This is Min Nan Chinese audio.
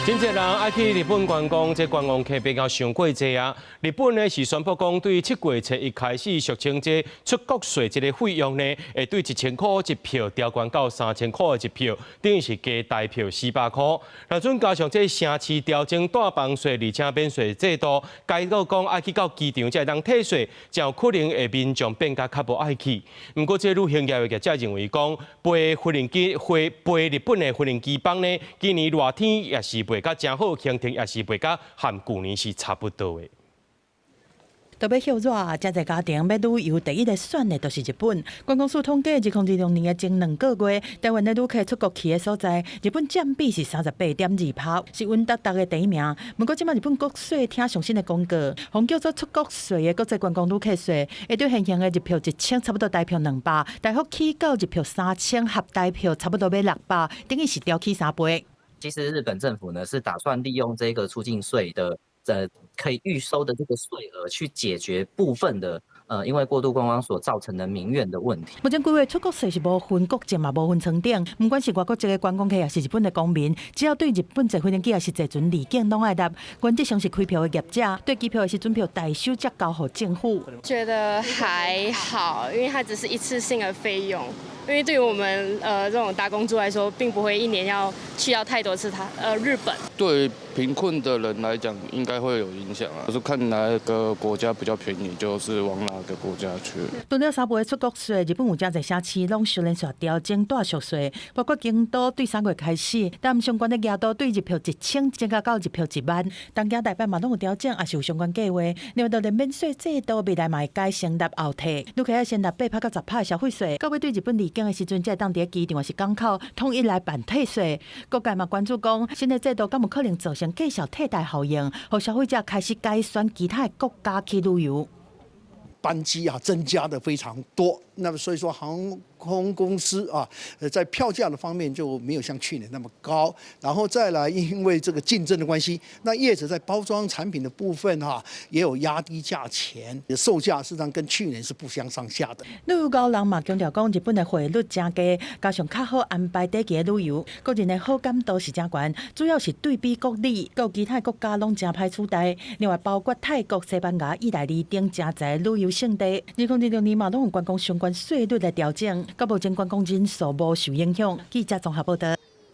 真濟人愛去日本觀光，這觀光客比較傷過濟啊！日本呢是宣布講，對7月初一開始，俗稱這出國稅這個費用呢，會對1000箍一票調懸到3000箍一票，等於是加台票400箍。若準加上這城市調整帶房稅，而且免稅制度，改到講愛去到機場才會當退稅，就有可能會民眾變甲較無愛去。毋過這旅行業的業者認為講，飛飛行機飛飛日本的飛行機班呢，今年熱天也是賣甲誠好，行程也是賣甲和舊年是差不多的。特別歇熱，誠濟家庭欲旅遊，第一个選的就是日本。觀光署統計，2026年的前2個月，台灣的旅客出國去的所在，日本佔比是38.2%，是穩當當的第一名。毋過，這擺日本國稅廳上新的公告，予叫做出國稅的國際觀光旅客稅，會對現行的日票1000，差不多台票200，大幅起到日票3000，合台票差不多欲600，等於是調起3倍。其實日本政府呢是打算利用這個出境稅的，可以預收的這個稅額去解決部分的，因為過度觀光所造成的民怨的問題。目前規劃出國稅是無分國籍嘛，無分艙等，毋管是外國籍的觀光客，抑是日本的公民，只要對日本坐飛行機抑是坐船離境，攏愛納。原則上是開票的業者，對機票抑是船票代收才交予政府。覺得還好，因為它只是一次性的費用。因為對於我們這種打工族來說，並不會一年要去到太多次他日本。對貧困的人來講，應該會有影響啊。就是看哪個國家比較便宜，就是往哪個國家去。除了3倍的出國稅，日本有誠濟城市攏相連續調整住宿稅，包括京都對3月開始，但相關的額度對日票1000增加到日票1萬。東京、大阪嘛攏有調整，也是有相關計劃。另外，就連免稅制度未來嘛會改先納後退，旅客愛先納8趴到10趴的消費稅，到尾對日本離境的時陣，才會當佇機場抑是港口統一來辦退稅。各界嘛關注講，新的制度敢有可能造成價數替代效應，予消費者開始改選其他的國家去旅遊。班機啊增加的非常多，那麼所以說航空公司啊，在票價的方面就沒有像去年那麼高。然後再來，因為這個競爭的關係，那業者在包裝產品的部分哈，也有壓低價錢，售價實際上跟去年是不相上下的。旅遊高人嘛強調講，日本的匯率誠低，加上較好安排短期的旅遊，個人的好感度是誠懸，主要是對比國旅，閣有其他國家攏誠歹取代。另外，包括泰國、西班牙、意大利等誠濟旅遊勝地，2026年嘛攏有觀光相關稅率的調整，到目前觀光人數無受影響。記者綜合報道。